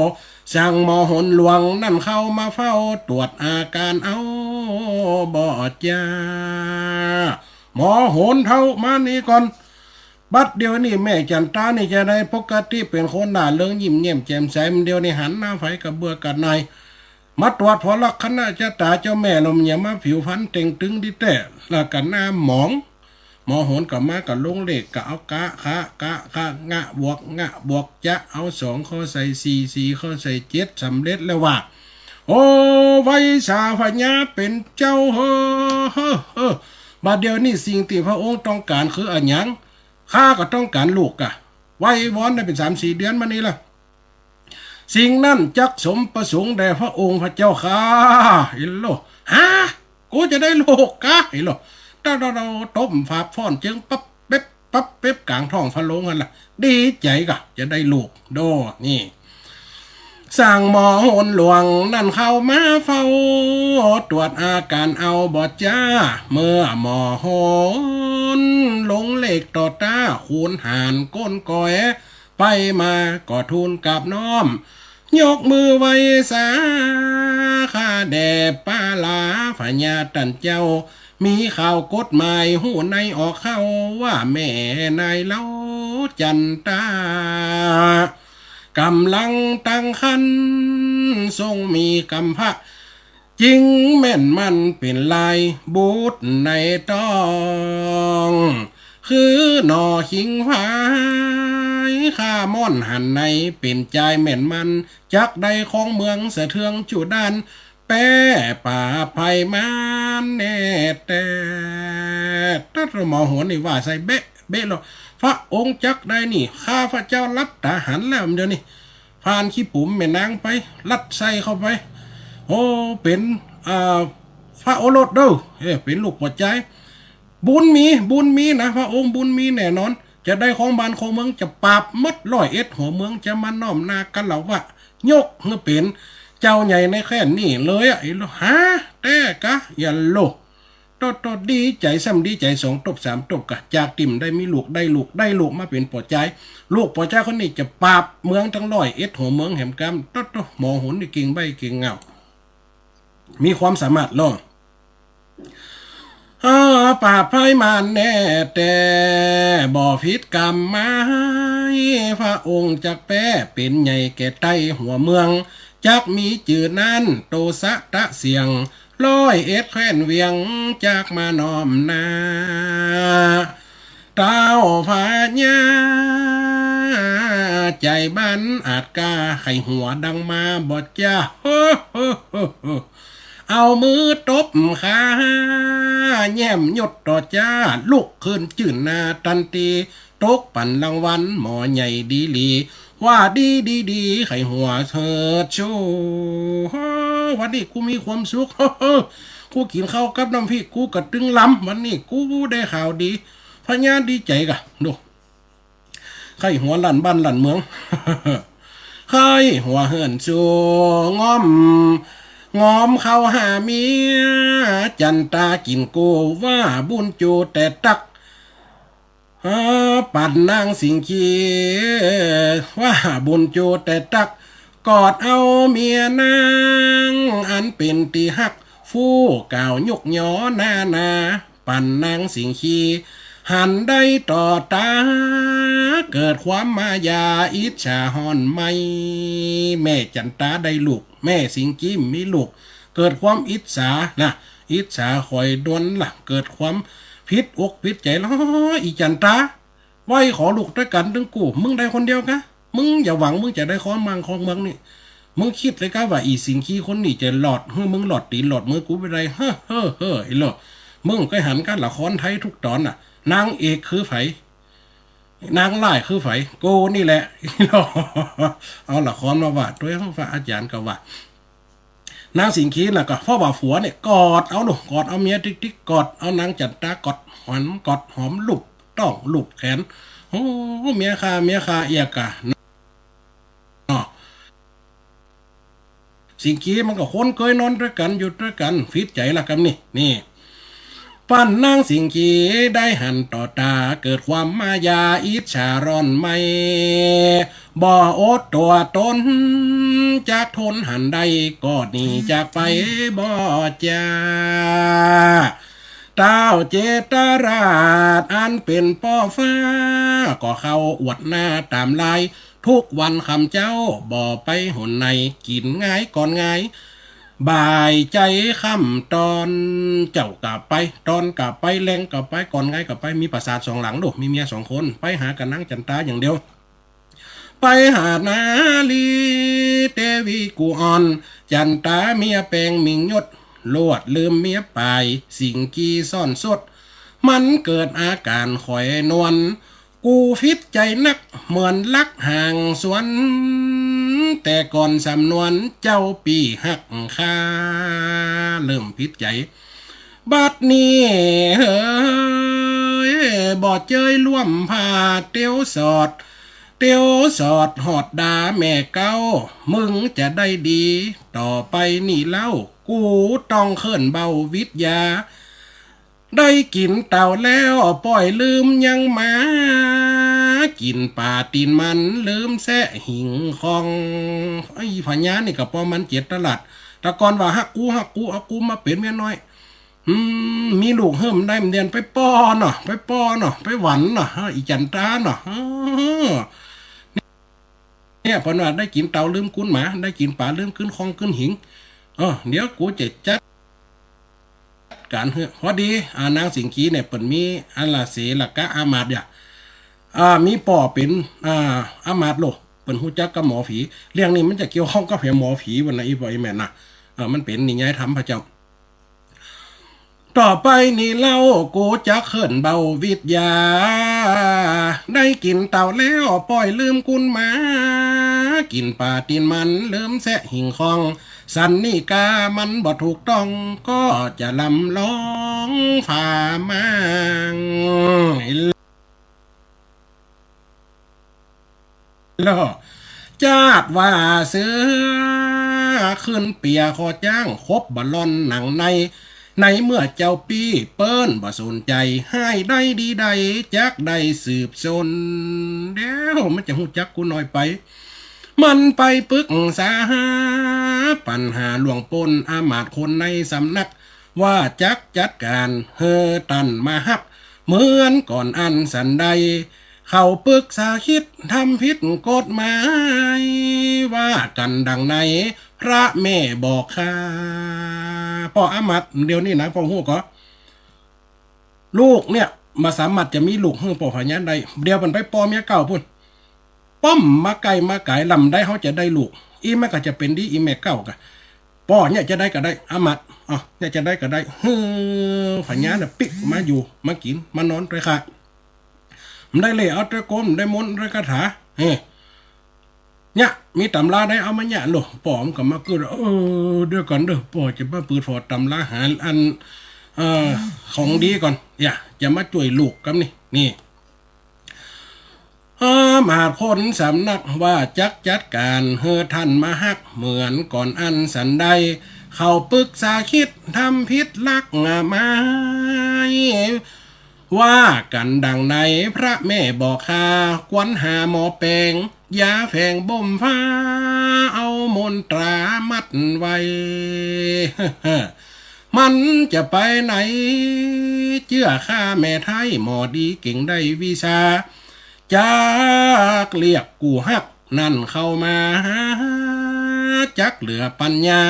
สั่งหมอโหนหลวงนั้นเข้ามาเฝ้า ตรวจอาก๋านเอาบ่จ้า หมอโหนเฒ่ามานี่ก่อน บัดเดี๋ยวนี้แม่จันตานี่จาใด ปกติเป๋นคนร่าเริงยิ้มแย้มแจ่มใส เดี๋ยวนี้หันหน้าใผก็เบื่อก็หน่าย มาตรวจพอลักษณะจะต๋าเจ้าแม่ลม หยังมาผิวพรรณเต่งตึงดีแต๊ แล้วก็หน้าหมอง หมอโหนก็มาก็ลงเลข ก็เอากะ คะ กะ คะ งะ บวก งะ บวก จะ เอาสองเข้าใส่สี่ สี่เข้าใส่เจ็ด สำเร็จแล้วว่า โอ้ ไวสาพญาเป๋นเจ้า เฮ้อ เฮ้อ เฮ้อ บัดเดี๋ยวนี้สิ่งตี้พระองค์ต้องก๋านคืออะหยัง ข้าก็ต้องก๋านลูกกะ ไหว้วอนได้เป๋นสามสี่เดือนมานี้ละ สิ่งนั้นจักสมประสงค์แด่พระองค์พระเจ้าข้า อีโล ฮะ กูจะได้ลูกกะ อีโล ตะ ตะ ตะ ต้มฝาบฟ้อนเจิงปั๊บเป๊บปั๊บเป๊บก๋างท้องพระโลงหั้นละ ดีใจ๋กะ จะได้ลูก โด้ นี่ สั่งหมอโหนหลวงนั้นเข้ามาเฝ้า ตรวจอาก๋านเอาบ่จ้า เมื่อหมอโหนลงเลขต่อต้า คูณหารก้นก๋อย ไปมาก็ทูลกราบน้อม ยกมือไหว้สา ข้าแด่ป้าหลาพญาต้านเจ้า มีข่าวกฎหมายฮู้ในออกเข้า ว่าแม่นายเฮาจันตา ก๋ำลังตั้งครรภ์ ทรงมีกำพร้า จิ่งแม่นมันเป๋นลาย บุตรในต๊อง คือหน่อขิงพาย ข้าม่อนหันใน เป๋นจายแม่นมัน จักได้ครองเมืองสะเทืองจุด้าน แป้ป่าบภัยมานแน่แต๊ ตั๊ดหมอโหนนี่ว่าใส่เบ๊ะเบ๊ะเลย พระองค์จักได้นี่ ข้าพระเจ้าลับต๋าหันแล้วเดี๋ยวนี้ ผ่านขี้ปุ๋มแม่นางไป ลัดไส้เข้าไป โอ้ เป๋น อ่า พระโอรสเด้อ เอ้ย เป๋นลูกป้อจาย บุญมี บุญมีนะ พระองค์บุญมีแน่นอน จะได้ครองบ้านครองเมือง จะปราบหมดร้อยเอ็ดหัวเมือง จะมาน้อมหน้ากันเหล่าว่า ยกหื้อเป๋นเจ้าใหญ่ในแคว้นนี่เลยอะ ไอ้โล ฮะ แต๊กะ อย่าโล โต โต ดีใจ๋ซ้ำดีใจ๋สองตบสามตบกะ จากตี้บ่ได้มีลูก ได้ลูก ได้ลูกมาเป๋นป้อจาย ลูกป้อจายคนนี้จะปราบเมืองตังร้อยเอ็ดหัวเมืองแหมกำ โต โต หมอโหนนี่เก่งใบ้เก่งเง่า มีความสามารถเนาะ เออ ป่าบภัยมานแน่แต๊ บ่ผิดกำหมาย พระองค์จักแป้เป๋นใหญ่แก่ใต้หัวเมือง จักมีจื้อนั้น โตสะตะเสียง ร้อยเอ็ดแคว้นเวียง จักมาน้อมหน้า เต้าพญา ใจ๋บันอาจกล้า ใค่หัวดังมาบ่จ้า โฮ โฮ โฮ โฮ เอามือตบขา แย้มยศต่อจ้า ลุกขึ้นจื้นหน้าตันที ตกปั๋นรางวัลหมอใหญ่ดีหลี ว่าดีดีดี ใค่หัวเถิดชู วันนี้กูมีความสุข กูกิ๋นข้าวกับน้ำพริก กูก็ตึงลำ วันนี้กูได้ข่าวดี พญาดีใจ๋ก่ะ ดู ใค่หัวลั่นบ้านลั่นเมือง ใค่หัวเฮือนสู งอม งอมเข้าหาเมีย จั๋นตากิ๋นกู้ ว่าบุญจูแต่ตั๊ก เออ ปั๋นนางสิงคี ว่าบุญจูแต่ตั๊ก กอดเอาเมียนาง อันเป๋นตี้ฮัก ฟู่กล่าวยกยอหน้านา ปั๋นนางสิงคี หันได้ต่อต๋า เกิดความมายาอิจฉาฮ้อนไหม้ แม่จั๋นตาได้ลูก แม่สิงคีมีลูก เกิดความอิจฉานะ อิจฉาคอยดวนละ เกิดความผิดอกผิดใจ๋ละ อีจั๋นตา ไหว้ขอลูกตวยกั๋นตึงกู้ มึงได้คนเดียวกะ มึงอย่าหวังมึงจะได้ครองบ้านครองเมืองนี่ มึงกึ๊ดเลยกะว่าอีสิงคีคนนี้จะหลอดหื้อมึงหลอดตี๋นหลอดมือกูไปได้ เฮ้อ เฮ้อ เฮ้อ ไอ้เล่อ มึงก้อยหันกาละครไทยกู้ต๋อนน่ะ นางเอกคือใผ นางร้ายคือใผ กูนี่แหละ เอาละครมาว่าตวย พระอาจ๋ารย์ก็ว่า นางสิงคีน่ะก็ เพราะว่าผัวเนี่ยกอดเอาลูก กอดเอาเมียติ๊กๆ กอดเอานางจั๋นตากอดหอม กอดหอมลูบต๊องลูบแขน โอ้ เมียข้า เมียข้า เอียกะ เนาะ สิงคีมันก็คนเกยนอนตวยกั๋น อยู่ตวยกั๋น ผิดใจ๋ละกำนี่ นี่ ปั๋นนางสิงคีได้หันต่อต๋า เกิดความมายาอิจฉาฮ้อนไหม้ บ่อดตั๋วต๋น จักทนหั้นได้ ก็หนีจากไปบ่จา ต้าวเจตราชอันเป๋นป้อฟ้า ก็เข้าอวดหน้าต๋ามลาย ทุกวันค่ำเจ๊า บ่ไปหนไหน กิ๋นงายก่อนงาย บ่ายใจ๋ค่ำต๋อน เจ๊าก็ไป ต๋อนก็ไป แลงก็ไป ก่อนงายก็ไป มีปราสาทสองหลังลูก มีเมียสองคน ไปหากับนางจั๋นตาอย่างเดียว ไปหานาลีเตวีกู้อ่อน จั๋นตาเมียแป๋งมิ่งยศ ลวดลืมเมียป๋าย สิงคีซ่อนสด มันเกิดอาก๋านขอยนวล กูผิดใจ๋นัก เหมือนลักห่างสวน แต่ก่อนสำนวน เจ้าปี้ฮักข้า เริ่มผิดใจ๋ บัดนี้เฮ้ย บ่เจยร่วมผ้าเตียวสอด เตียวสอดฮอดดาแม่เก๊า มึงจะได้ดีต่อไปนี่เล่า กูต้องเคิ่นเบาวิทยา ได้กิ๋นเต่าแล้วป้อยลืมยังหมา กิ๋นป๋าตี๋นมันลืมแซะหิ่งคอง ไอ้พญานี่ก็ป้อมันเจตราช แต่ก่อนว่าฮักกู ฮักกู เอากูมาเป๋นเมียน้อย อืม มีลูกหื้อมันได้มันเดียน ไปป้อเนาะ ไปป้อเนาะ ไปหวันเนาะ อีจั๋นตาเนาะ เออ เนี่ย เปิ้นว่าได้กิ๋นเต่าลืมกุนหมา ได้กิ๋นป๋าลืมกึ๊นคองกึ๊นหิ่ง เออ เดี๋ยวกูจะจัดก๋านหื้อ พอดี อ่า นางสิงคีเนี่ย เปิ้นมีอาละเสละกะอามาตย์อย่า อ่า มีป้อเป๋น อ่า อามาตย์โลก เปิ้นฮู้จักกับหมอผี เรื่องนี้มันจะเกี่ยวข้องกับแหมหมอผีบ่นะ อีป้ออีแม่นะ เออ มันเป๋นนิยายธรรมพระเจ้า ต่อไปนี่เล่า กูจะเคิ่นเบาวิทยา ได้กิ๋นเต่าแล้วป้อยลืมกุนหมา กิ๋นป๋าตี๋นมันลืมแซะหิ่งคอง สันนิกามันบ่ถูกต้อง ก็จะลำลองฝ่ามั่ง แล้ว จาดว่าเสือขึ้นเปียคอจ๊าง คบบ่ล่อนหนังใน ในเมื่อเจ้าปี้เปิ้นบ่สนใจ๋ ฮ้ายได้ดีใดจักได้สืบสน เดี๋ยวมันจะฮู้จักกูน้อยไป มันไปปึกษาหาปัญหาล่วงป๊นอามาตย์คนในสำนัก ว่าจักจัดก๋านหื้อตันมาฮัก เหมือนก่อนอันสันใด เขาปึกษาคิดทำผิดกฎหมาย ว่ากั๋นดังในพระแม่บอกข้า ป้ออามาตย์เดี๋ยวนี้นะ ป้อฮู้ก่อ ลูกเนี่ยบ่สามารถจะมีลูกหื้อป้อพญาได้ เดี๋ยวมันไปป้อเมียเก๊าปู้น ป้อมมาไก่มาก๋าย ลำใดเฮาจะได้ลูก อี้มันก็จะเป๋นดี อี้แม่เก๊ากะ ป้อเยียะจาใดก็ได้ อามาตย์ อ้อ เยียะจาใดก็ได้ หื้อผญาน่ะปิ๊กมาอยู่ มากิ๋น มานอนตวยข้า บ่ได้เล่ห์เอาตวยกล บ่ได้มนต์ตวยคาถา เฮ้ เยียะ มีต๋ำราใดเอามาเยียะโล ป้อมันก็มากึ๊ด เออ เดี๋ยวก่อนเน่อ ป้อจะมาปื๊ดผ่อต๋ำราหาอัน เอ่อ ของดีก่อน เยียะ จะมาจ้วยลูกกำนี่ นี่ เออ มาคนสำนักว่าจักจัดก๋านหื้อท่านมาฮักเหมือนก่อนอันสันใด เขาปึกษาคิดทำผิดลักหมาย ว่ากั๋นดังในพระแม่บอกข้า ควรหาหมอแป๋ง ยาแฝงบ่มฟ้า เอามนตรามัดไว้ มันจะไปไหน เจื้อข้าแม่ไท้หมอดีเก่งได้วิชา จักเรียกกู้ฮักนั้นเข้ามา จักเหลือปัญญา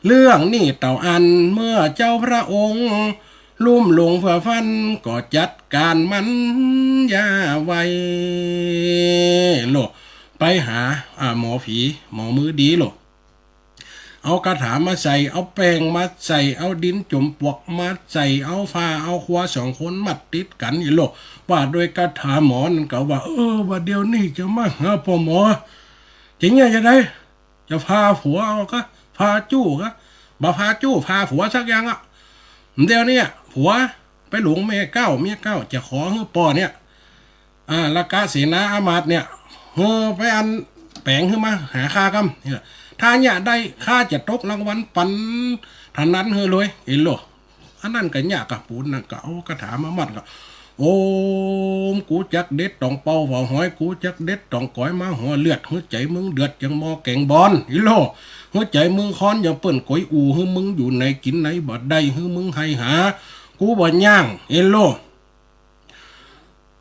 เรื่องนี้เต้าอั้น เมื่อเจ้าพระองค์ ลุ่มหลงเฟื่อฟัน ก็จัดก๋านมันอย่าไว้โล ไปหา อ่า หมอผี หมอมือดีโล เอาคาถามาใส่ เอาแป้งมาใส่ เอาดินจมปลวกมาใส่ เอาผ้า เอาควาสองคนมัดติดกั๋นอี้โล ว่าโดยคาถาหมอนั่นก็ว่า เออ ว่าเดี๋ยวนี้จะมาหาป้อหมอ จะเยียะจาใด จะพาผัวเอาก๊ะ พาจู้ก๊ะ บ่พาจู้ พาผัวสักอย่างอะ เดี๋ยวนี้ผัวไปหลงเมียเก่า เมียเก่าจะขอหื้อป้อเนี่ย อ่า ละกะเสนาอามาตย์เนี่ย หื้อไปอันแป๋งหื้อมาหาข้ากำ ถ้าเยียะได้ข้าจะตกรางวัลปันเต้านั้นหื้อเลย เห็นโล อันนั้นก็เยียะกะปูนนั่นก็เอาคาถามามัดก็ โอม กูจักเด็ดตองเปาเผาหอย กูจักเด็ดตองก๋อยมาหัวเลือด หื้อใจ๋มึงเดือดยังหม้อแก๋งบอน อี้โล หื้อใจ๋มึงค้อนยังเปิ้นก๋อยอู่ หื้อมึงอยู่ไหนกิ๋นไหนบ่ได้ หื้อมึงไห้หากูบ่ย่าง อี้โล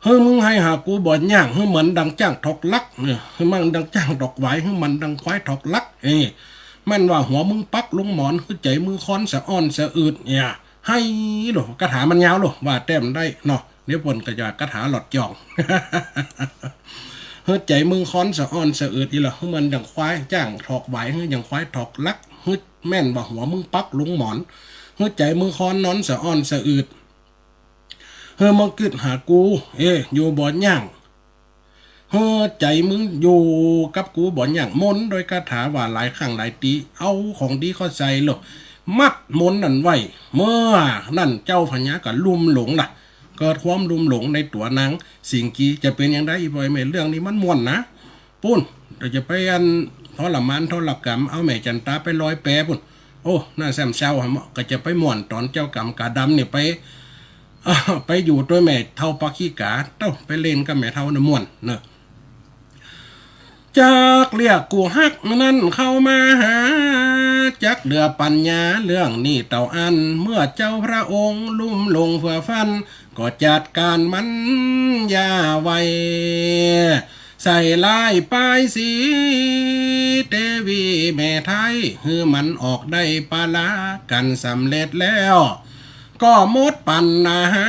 หื้อมึงไห้หากูบ่ย่าง หื้อเหมือนดังจ๊างถอกหลัก เออ หื้อมันดังจ๊างถอกหวาย หื้อมันดังควายถอกหลัก เอ้ แม่นว่าหัวมึงปักลงหมอน หื้อใจ๋มึงค้อนสะอ้อนสะอืด เนี่ย ไห้โล คาถามันยาวโล ว่าแต๊บ่ได้เนาะ เดี๋ยวเปิ้นก็จะคาถาหลอดจ่อง หื้อใจ๋มึงค้อนสะอ้อนสะอืดอี้โล หื้อมันดังควายจ๊างถอกหวาย หื้อดังควายถอกหลัก หื้อแม่นว่าหัวมึงปักลงหมอน หื้อใจ๋มึงค้อนนอนสะอ้อนสะอืด หื้อมึงกึ๊ดหากู เอ้ อยู่บ่ย่าง หื้อใจ๋มึงอยู่กับกูบ่ย่าง มนต์โดยคาถาว่าหลายครั้งหลายตี เอาของดีเข้าใส่โล มัดมนต์นั้นไว้ เมื่อนั้นเจ้าพญาก็ลุ่มหลงล่ะ เกิดความลุ่มหลงในตั๋วนางสิงคี จะเป๋นจาใด บ่อยแม่ เรื่องนี้มันม่วนนะ ปู้น เดี๋ยวจะไปอันทรมานทรกรรม เอาแม่จันตาไปลอยแปปู้น โอ้ น่าแซมเศร้าหะเมาะ ก็จะไปม่วนต๋อนเจ้ากำกาดำเนี่ยไป ไปอยู่ตวยแม่เฒ่าปาขี้กา เต้า ไปเล่นกับแม่เฒ่าน่ะม่วนเนาะ จักเรียกกู้ฮักนั้นเข้ามาหา จักเหลือปัญญาเรื่องนี้เต้าอั้น เมื่อเจ้าพระองค์ลุ่มหลงเฟื่อฟัน ก็จัดก๋านมันอย่าไว้ ใส่ร้ายป้ายสีเตวีแม่ไท้ หื้อมันออกได้ปาลากั๋นสำเร็จแล้ว ก็หมดปั๋ญหา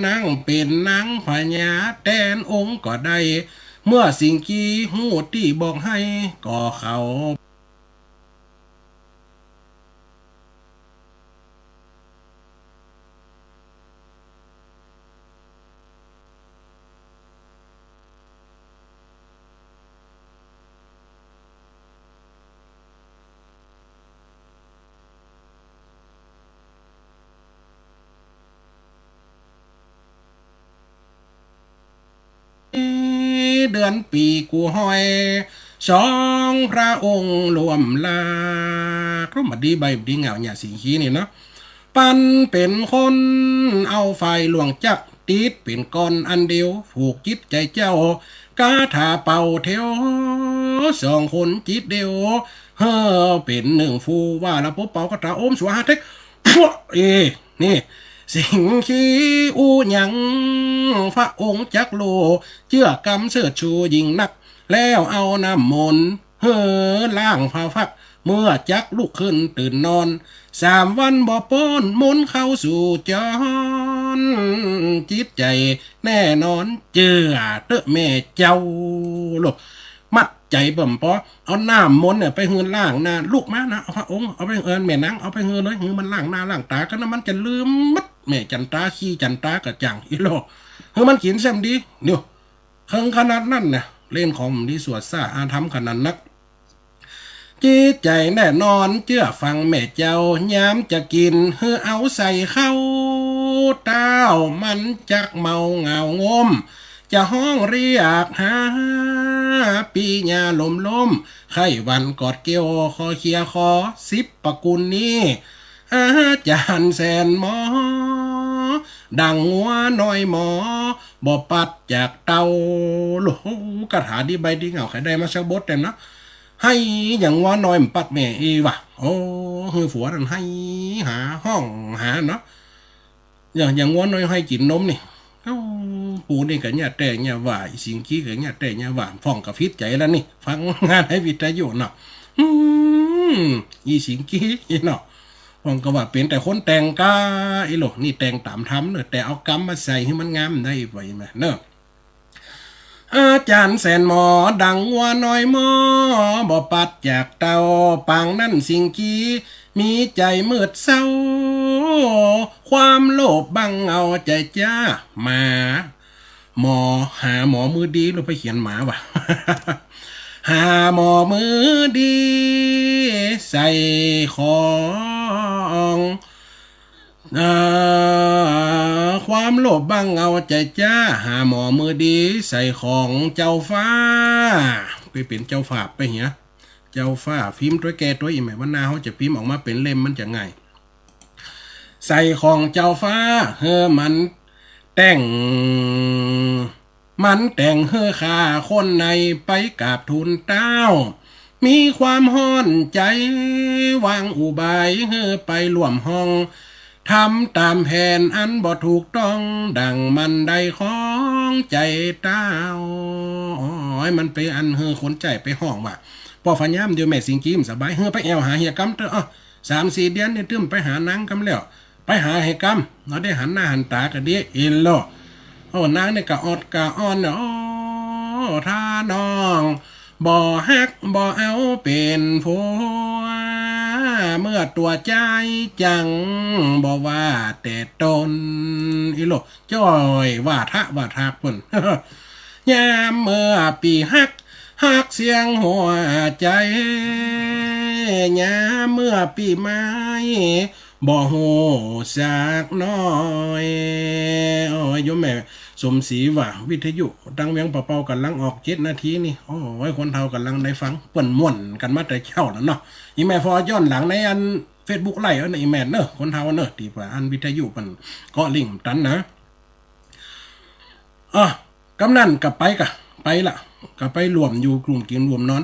นั่งเป๋นนางพญาแตนองค์ก็ได้ เมื่อสิงคีฮู้ตี้บอกไห้ ก็เขา เดือนปี๋กู้ฮ้อย สองพระองค์ร่วมลา ครุ่มบ่ดีใบ้บ่ดีเหงาเนี่ย สิงคีนี่เนาะ ปันเป๋นคนเอาฝ่ายหลวงจักร ติดเป๋นก้อนอันเดียว ผูกจิตใจ๋เจ้า คาถาเป่าเตียว สองคนจิตเดียว เฮ้อเป๋นนึ่งฟู ว่าละปุ๊บเป่าคาถาโอมสวาหาเต๊ก พัว เอ นี่ สิงคีอู้หยัง พระองค์จักฮู้ เจื้อกำเสิดชูยิ่งนัก แล้วเอาน้ำมนต์ หื้อล้างผ้าฟัก เมื่อจักลุกขึ้นตื่นนอน สามวันบ่ป๊นมนต์เข้าสู่จร จิตใจ๋แน่นอน เจื้อเต๊อะแม่เจ้า โล มัด ใจ๋เปิ้นปอ เอาน้ำมนต์เนี่ยไปหื้อล้างหน้า ลุกมานะ เอาพระองค์ เอาไป เออ แม่นาง เอาไปหื้อเลย หื้อมันล้างหน้าล้างต๋า ก็นั้นมันจะลืมหมด แม่จั๋นตา ขี้จั๋นตาก็จ่าง อีหล่อ หื้อมันกิ๋นแซ่บดี เดี๋ยว เถิงขนาดนั้นนะ เล่นของดี สวดซ่าอาธรรมขนาดนัก จิตใจ๋แน่นอนเจื้อฟังแม่เจ้า ยามจะกิ๋นหื้อเอาใส่เข้า เต้ามันจักเมาเหงางม จะฮ้องเรียกหา ปี้ย่าลมลม ไข้หวัดกอดเกลียว คอเคลียขอ สิบประกูลนี้ อาจ๋ารย์แสนหมอ ดังงัวน้อยหมอ บ่ปัดจากเต้า โอ้โห คาถาดีใบดีเหง้า ใค่ได้มาสักบทแต๊เนาะ ไห้อย่างงัวน้อยบ่ปัดแม่อี้วะ โอ้ หื้อผัวนั้นไห้หา ฮ้องหาเนาะ อย่าง อย่างงัวน้อยไห้กิ๋นนมนี่ เอ้า ปูนี่ก็เยียะแต๊เยียะว่า อีสิงกี้ก็เยียะแต๊เยียะว่า พ่องก็ผิดใจ๋แล้วนี่ ฟังงานในวิทยุเนาะ อืม อีสิงกี้เนาะ พ่องก็ว่าเป๋นแต่คนแต่งก้า อีหล่อ นี่แต่งต๋ามธรรมเนาะ แต่เอากำมาใส่หื้อมันงามได้ ว่าแหมเนาะ อาจ๋ารย์แสนหมอ ดังงัวน้อยหมอ บ่ปัดจากเต้า ปางนั้นสิงกี้ มีใจ๋มืดเศร้า ความโลภบังเอาใจ๋จ้า หมา หมอ หาหมอมือดี หรือไปเขียนหมาวะ หาหมอมือดี ใส่ของ อ่า ความโลภบังเอาใจ๋จ้า หาหมอมือดี ใส่ของเจ้าฟ้า ไปเป๋นเจ้าฟ้าไปเหีย เจ้าฟ้า พิมพ์ตวยแกตวย อีแหม วันหน้าเฮาจะพิมพ์ออกมาเป๋นเล่มมันจะง่าย ใส่ของเจ้าฟ้า หื้อมันแต่ง มันแต่งหื้อข้าคนในไปกราบทูลเต้า มีความฮ้อนใจ๋ วางอุบายหื้อไปร่วมห้อง ทำต๋ามแผนอันบ่ถูกต้อง ดังมันได้ของใจ๋เต้า โอ้ย มันไปอันหื้อคนใจ๋ไปฮ้องว่า ป้อฝายามเดี๋ยวแม่สิงกี้บ่สบาย หื้อไปแอ่วหาเหียกำเต๊อะ อ้อ สามสี่เดือนนี่ตึงไปหานางกำแล้ว ไปหาเหียกำ เฮาได้หันหน้าหันต๋ากั๋นดี อีหล่อ โอ้ นางนี่กะออดกะอ้อนเนาะ โอ้ ถ้าน้องบ่ฮักบ่เอาเป๋นผัว เมื่อตั๋วจายจัง บ่ว่าแต่ต๋น อีหล่อ จ้อยว่าทะว่าทากเปิ้น ยามเมื่อปี้ฮัก ฮักเสียงหัวใจ๋ ยามเมื่อปี้ไม้ บ่ฮู้สักหน้อย โอ้ย โยมแม่สมศรีว่า วิทยุตังเวียงป่าเปาก่ำลังออกเจ็ดนาทีนี่ โอ้ย คนเฒ่าก่ำลังได้ฟัง เปิ้นม่วนกั๋นมาแต่เจ๊าแล้วเนาะ อีแม่ฟอย้อนหลังในอันเฟซบุ๊กไลฟ์เอานะ อีแม่เนาะ คนเฒ่าเนาะ ตี้ว่าอันวิทยุเปิ้นเกาะลิงก์ตันนะ อ่ะ กำนั้นก็ไปกะ ไปละ ก็ไปร่วมอยู่ร่วมกิ๋นร่วมนอน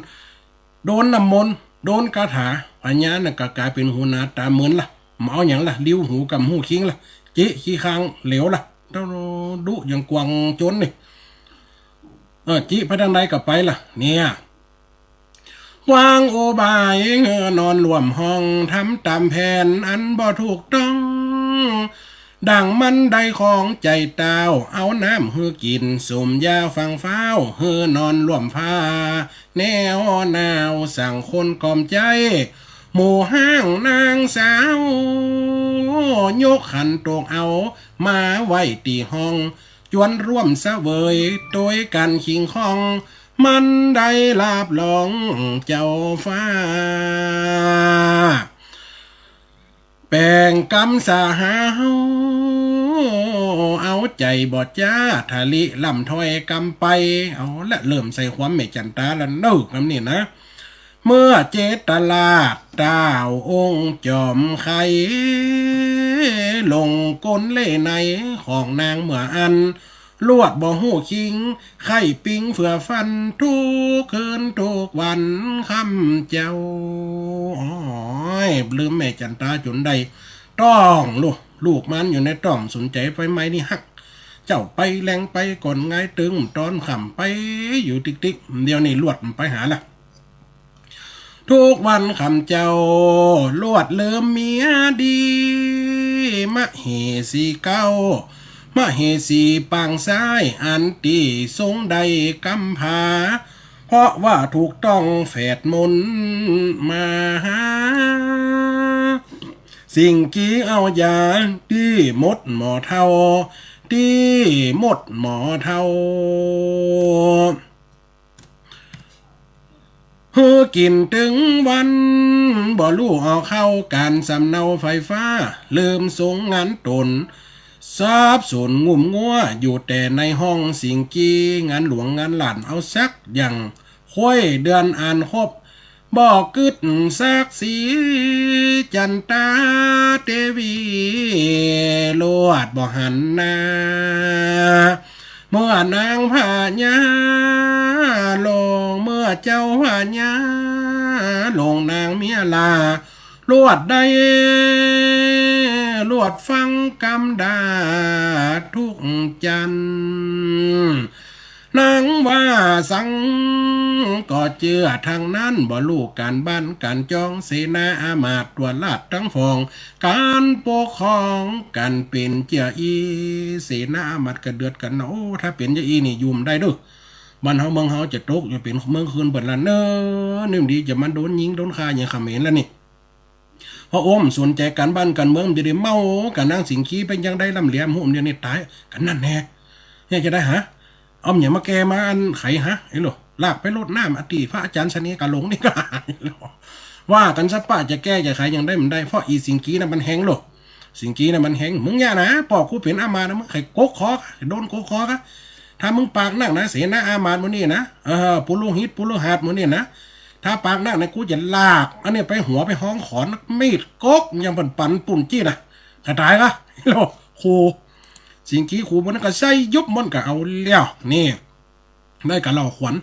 โดนน้ำมนต์ โดนคาถา พญาน่ะก็ก๋ายเป๋นหูหนาต๋าเหมินละ บ่เอาหยังละ ลิ้วหูก่ำหูคิงละ จิขี้คางเหลวละ ดุอย่างกวางโจรนี่ เออ จิไปตางใดก็ไปละ เนี่ย วางอุบายหื้อนอนร่วมห้อง ทำต๋ามแผนอันบ่ถูกต้อง ดังมันได้ของใจ๋เต้า เอาน้ำหื้อกิ๋น สุมยาฟังฟ้าว หื้อนอนร่วมผ้า แนวหนาวสั่งคนกล่อมใจ๋ หมู่ฮ้างนางสาว ยกขันโตกเอา มาไว้ตี้ห้อง จวนร่วมเสวย ตวยกั๋นคิงคอง มันได้ลาบลองเจ้าฟ้า แป๋งกำสาหาว เอาใจ๋บ่จ้า ทะลิล่ำถ้อยกำไป เอาละ เริ่มใส่ความแม่จั๋นตาละเนาะ กำนี้นะ เมื่อเจตราชเต้าองค์จอมไข่ หลงกลเลห์ในของนางเมื่ออั้น ลวดบ่ฮู้คิง ไข้ปิ๊งเฟือฟัน ทุกคืนทุกวันค่ำเจ้า โอ้ย ลืมแม่จั๋นตาจ๋นได้ ต๊องลูก ลูกมันอยู่ในต๊อง สนใจ๋ไปไหมนี่ฮัก เจ๊าไปแลงไปก่อน หงายตึงต๋อนค่ำไปอยู่ติ๊กๆ เดี๋ยวนี้ลวดมันไปหาละ ทุกวันค่ำเจ้า ลวดลืมเมียดี มเหสีเก๊า มเหสีปางซ้าย อันตี้ทรงได้กำพร้า เพราะว่าถูกต้องแฝดมนต์มา สิงห์กีเอายาตี้หมดหมอเฒ่า ตี้หมดหมอเฒ่า หื้อกิ๋นตึงวัน บ่ฮู้เอาเข้าก๋านสำเนาไฟฟ้า ลืมสุงงานต๋น สาบสูญงุ่มงัว อยู่แต่ในห้อง สิงห์กี งานหลวงงานหลานเอาสักอย่าง ควยเดือนอันครบ บ่กึ๊ดสักสี จันตาเตวี ลวดบ่หันหน้า เมื่อนางพญาหลวง เมื่อเจ้าพญาหลวงนางเมียลา ลวดได้ ลวดฟังกำดาทุกจัน นางว่าสังก็เจื้อตังนั้น บ่ฮู้ก๋านบ้านก๋านจอง เสนาอามาตย์ตั๋วราชตังฝอง ก๋านปกครองก๋านเป๋นเจื้ออี้ เสนาอามาตย์ก็เดือดกั๋นนะ โอ้ ถ้าเป๋นเจื้ออี้นี่อยู่บ่ได้เด้อ บ้านเฮาเมืองเฮาจะตก จะเป๋นเมืองคืนเปิ้นละเน่อ นี่ดีจะมาโดนยิงโดนฆ่าอย่างเขมรแล้วนี่ เพราะโอ้ บ่สนใจ๋ก๋านบ้านก๋านเมือง มันจะได้เมา ก๋านนางสิงห์กีเป๋นจั่งใดล่ำเหลือ โอ้ เดี๋ยวนี้ต๋าย ก๋านนั้นแน่ เนี่ยจะได้หา เอาหยังมาแก้มาอันไขหา ไอ้โหล ลากไปรดน้ำอตี้พระอาจ๋ารย์เสน่ห์กาหลงนี่ก็ ว่ากั๋นซะปะ จะแก้จะไขหยังได้บ่ได้ เพราะอีสิงห์กีนั้นมันแฮงโหล สิงห์กีนั้นมันแฮง มึงอย่านะ ป้อกูเป๋นอามาตย์นะ มึงใค่กกคอ โดนกกคอกะ ถ้ามึงปากนักนะ เสนาอามาตย์หมู่นี้นะ เออ ปุโรหิตปุโรหาสน์หมู่นี้นะ ถ้าปากนักนะ กูจะลากอันนี้ไปหัวไปฮ้องขอน มีดกกยังปันปันปุ้นจี้นะ กระต๋ายกะ โหล ครู สิงห์กีครูมันก็ใส่ยุบมันก็เอาแล้ว นี่ ได้กะเล่าขวัญ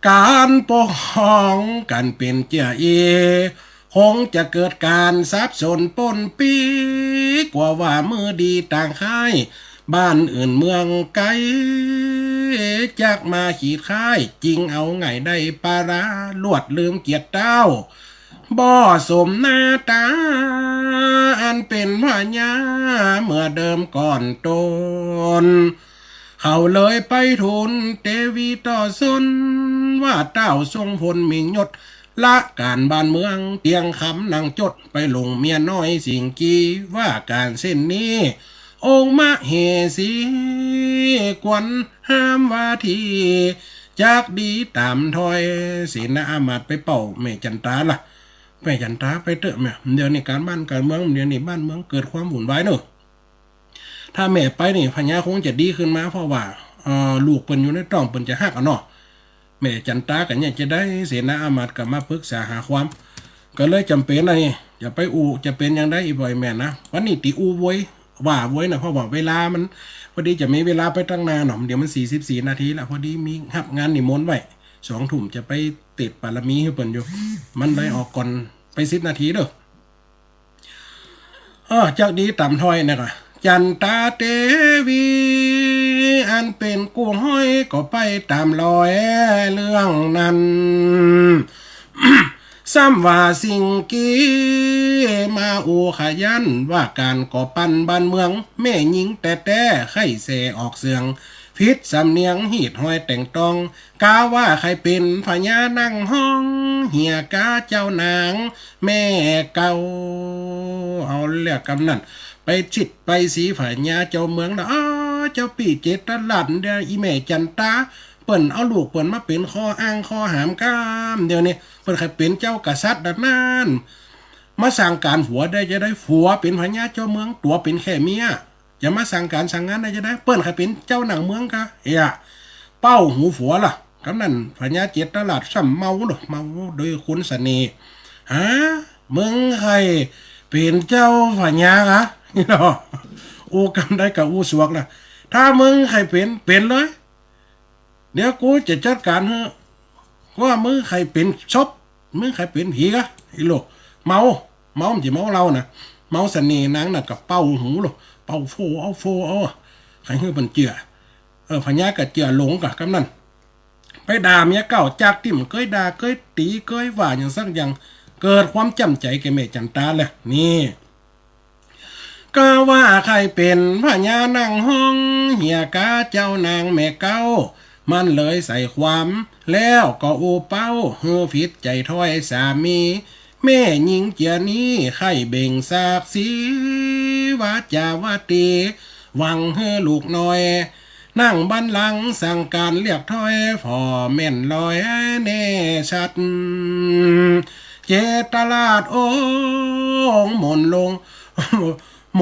ก๋านปกครองก๋านเป๋นเจื้ออี้ คงจะเกิดก๋านสับสนป้นปี้ กว่าว่ามื้อดีต่างค่าย บ้านอื่นเมืองไก๋ จักมาขีดค่าย จิงเอาไงได้ปารา ลวดลืมเกียรติเต้า บ่สมหน้าต๋า อันเป๋นพญาเมื่อเดิมก่อนตน เขาเลยไปทูลเตวีต่อซน ว่าเต้าทรงพลมียศ ละก๋านบ้านเมืองเตียงคำนางจด ไปหลงเมียน้อยสิงห์กี ว่าก๋านเส้นนี้ องค์มเหสี ควรห้ามว่าที จักดีต๋ามถ้อย เสนาอามาตย์ไปเป้าแม่จันตาละ แม่จันตาไปเต๊อะแม่ เดี๋ยวนี้ก๋านบ้านก๋านเมือง เดี๋ยวนี้บ้านเมืองเกิดความวุ่นวายเน่อ ถ้าแม่ไปนี่ พญาคงจะดีขึ้นมา เพราะว่า เอ่อ ลูกเปิ้นอยู่ในต๊อง เปิ้นจะฮักอะเนาะ แม่จันตาก็เนี่ยจะได้ เสนาอามาตย์ก็มาปรึกษาหาความ ก็เลยจ๋ำเป๋นนะนี่ จะไปอู้ จะเป๋นจั่งใดอีบ่อยแม่นะ วันนี้ติอู้โวย ว่าโวยนะ เพราะว่าเวลามัน พอดีจะมีเวลาไปตังหน้าเนาะ เดี๋ยวมันสี่สิบสี่นาทีละ พอดีมีฮับงานนิมนต์ไว้ สองทุ่มจะไปเตดปารมีหื้อเปิ้นอยู่ มันเลยออกก่อนไปสิบนาทีเด้อ เออ จักดีต๋ามถ้อยนะกะ จันตาเตวี อันเป๋นกู้ฮ้อยก็ไปต๋ามรอยเรื่องนั้น ซ้ำว่าสิงห์กีมาอู้ขยัน ว่าก๋านก่อปั้นบ้านเมือง แม่ญิงแต๊ๆ ใค่แส่ออกเสียง ผิดสำเนียง ฮีดฮอยแต่งตอง กาว่าใค่เป๋นพญานั่งห้อง เหียก๋าเจ้านางแม่เก่า เอาแล้วกำนั้น ไปจิตไปสีพญาเจ้าเมืองนะ อ้อ เจ้าปี้เจตราชเดี๋ยว อีแม่จันตา เปิ้นเอาลูกเปิ้นมาเป๋นข้ออ้างข้อหามกำ เดี๋ยวนี้ เปิ้นใค่เป๋นเจ้ากษัตริย์ดังนั้น มาสั่งก๋านผัวได้จะได้ ผัวเป๋นพญาเจ้าเมือง ตั๋วเป๋นแค่เมีย จะมาสั่งก๋านสั่งงานได้จะได้ เปิ้นใค่เป๋นเจ้าหนังเมืองกา เอะ เป้าหูผัวละ กำนั้นพญาเจตราชซ้ำเมาเนาะ เมาโดยคุณเสน่ห์ ฮะ มึงใค่เป๋นเจ้าพญากา เนาะ อู้กำได้กะอู้สวกนะ ถ้ามึงใค่เป๋น เป๋นเลย เดี๋ยวกูจะจัดก๋านหื้อ ว่ามึงใค่เป๋นศพ มึงใค่เป๋นผีกา ไอ้โหล เมา เมา มันจะเมาเหล้านะ เมาเสน่ห์นางน่ะ ก็เป่าหูโหล เป่าโฟเอาโฟเอา ใค่หื้อเปิ้นเจื้อ เออ พญาก็เจื้อหลงกา กำนั้น ไปด่าเมียเก่า จากตี้บ่เกยด่า เกยตี๋ เกยว่าหยังสักอย่าง เกิดความจ้ำใจ๋แก่แม่จันตาแล้ว นี่ กาว่าใค่เป๋นพญานั่งห้อง เหียก๋าเจ้านางแม่เก่า มันเลยใส่ความ แล้วก็อู้เป๊าหื้อผิดใจ๋ถ้อยสามี แม่ญิงเจียนี้ใค่เบ่งศักดิ์ศรี วาจาวาตี หวังหื้อลูกน้อย นั่งบัลลังก์สั่งก๋านเรียกถ้อย ผ่อแม่นลอยแน่ชัด เจตราชองค์มนต์ลง โหม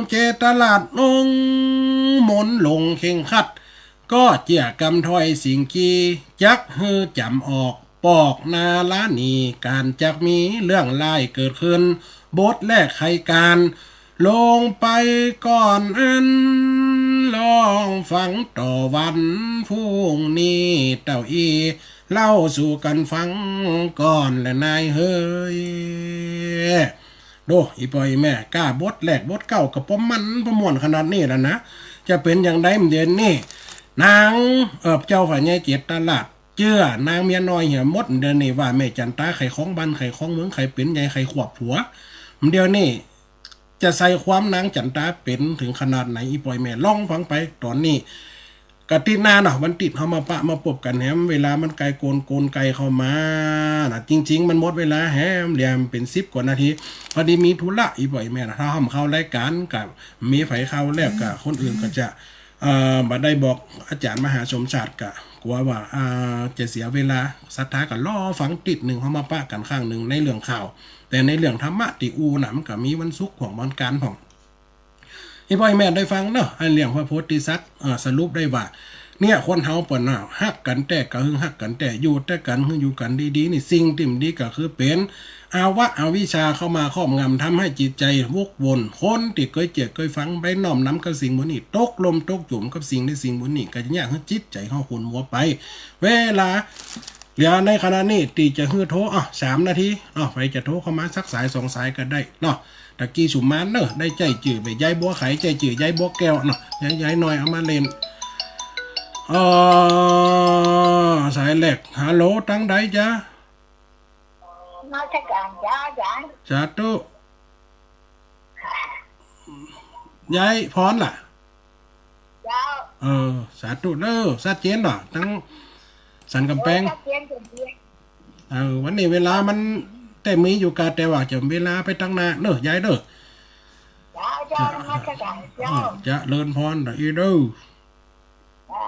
เจตราชองค์มนต์ลงเคร่งครัด ก็เจียกำถ้อยสิ่งกี้ จักหื้อจ๋ำออก ปอกนาลานี ก๋านจักมีเรื่องร้ายเกิดขึ้น บทแรกใค่ก๋าน ลงไปก่อนอั้น ลองฟังต่อวันพรุ่งนี้ เต้าอี้เล่าสู่กั๋นฟังก่อนแหละนายเฮย โด อี่ป้ออี่แม่ ก้าบทแรกบทเก้าก็ปอมันปอม่วนขนาดนี้แล้วนะ จะเป๋นอย่างใดเดี๋ยวนี้ นาง เอ่อ เจ้าฝ่ายใหญ่เจตราช เจื้อนางเมียน้อยเหียหมด เดี๋ยวนี้ว่าแม่จั๋นตาใค่ครองบ้านใค่ครองเมือง ใค่เป๋นใหญ่ใค่ควบหัว เดี๋ยวนี้จะใส่ความนางจั๋นตาเป๋นเถิงขนาดไหน อี่ป้ออี่แม่ลองฟังไปต๋อนนี้ กะติ๊ดหน้าเนาะ วันติ๊ดเฮามาปะมาปบกั๋นแหม เวลามันใก้โกนโกนใก้เข้ามานะ จริงๆ มันหมดเวลาแหม เหลือเป๋นสิบกว่านาที พอดีมีธุระ อี่ป้ออี่แม่นะ ถ้าเฮาเข้ารายก๋านกะมีใผเข้าแล้วกะคนอื่นก็จะ เอ่อ บ่ได้บอกอาจ๋ารย์มหาสมชาติกะกั๋วว่า อ่า จะเสียเวลา ศรัทธาก็รอฟังติ๊ดนึ่ง เฮามาปะกั๋นครั้งนึ่งในเรื่องข่าว แต่ในเรื่องธรรมะตี้อู้น่ะ มันก็มีวันศุกร์พ่องวันก๋านพ่อง อี่ป้ออี่แม่ได้ฟังเนาะ อันเรื่องพระโพธิสัตว์ เอ่อ สรุปได้ว่า เนี่ย คนเฮาเปิ้นน่ะ ฮักกั๋นแต๊ก็หื้อฮักกั๋นแต๊ อยู่แต๊กั๋นหื้ออยู่กั๋นดีๆ นี่ สิ่งตี้บ่ดีก็คือเป๋น อาวะอวิชชาเข้ามาครอบงำ ทำหื้อจิตใจ๋วกวน คนตี้เกยเจื้อเกยฟัง ไปน้อมนำกับสิ่งหมู่นี้ ตกลุ่มตกจุ่มกับสิ่งในสิ่งหมู่นี้ ก็จะเยียะหื้อจิตใจ๋เฮาขุ่นมัวไป เวลาเหลือในขณะนี้ตี้จะหื้อโทร อ่ะ สามนาที อ่ะ ใผจะโทรเข้ามาสักสายสองสายก็ได้เนาะ ตะกี้สุมานเนอะ ได้ใจ๊จื้อไป ยายบัวไข ใจ๊จื้อยายบัวแก้วเนาะ ยาย ยายน้อยเอามาเล่น เอ่อ สายแรก ฮัลโหล ตังใดจ๊ะ นมัสก๋านเจ้า ยาย สาธุ ยายพรล่ะ เจ้า เออ สาธุเด้อ ชัดเจนเนาะ ตังสันก๋ำแปง เออ ชัดเจน ชัดเจน เออ วันนี้เวลามันแต่มีอยู่กา แต่ว่าจะเวลาไปตังหน้าเนอะ ยายเด้อ เจ้า เจ้า นมัสก๋านเจ้า เออ เจริญพรเด้อ อีเด้อ เจ้า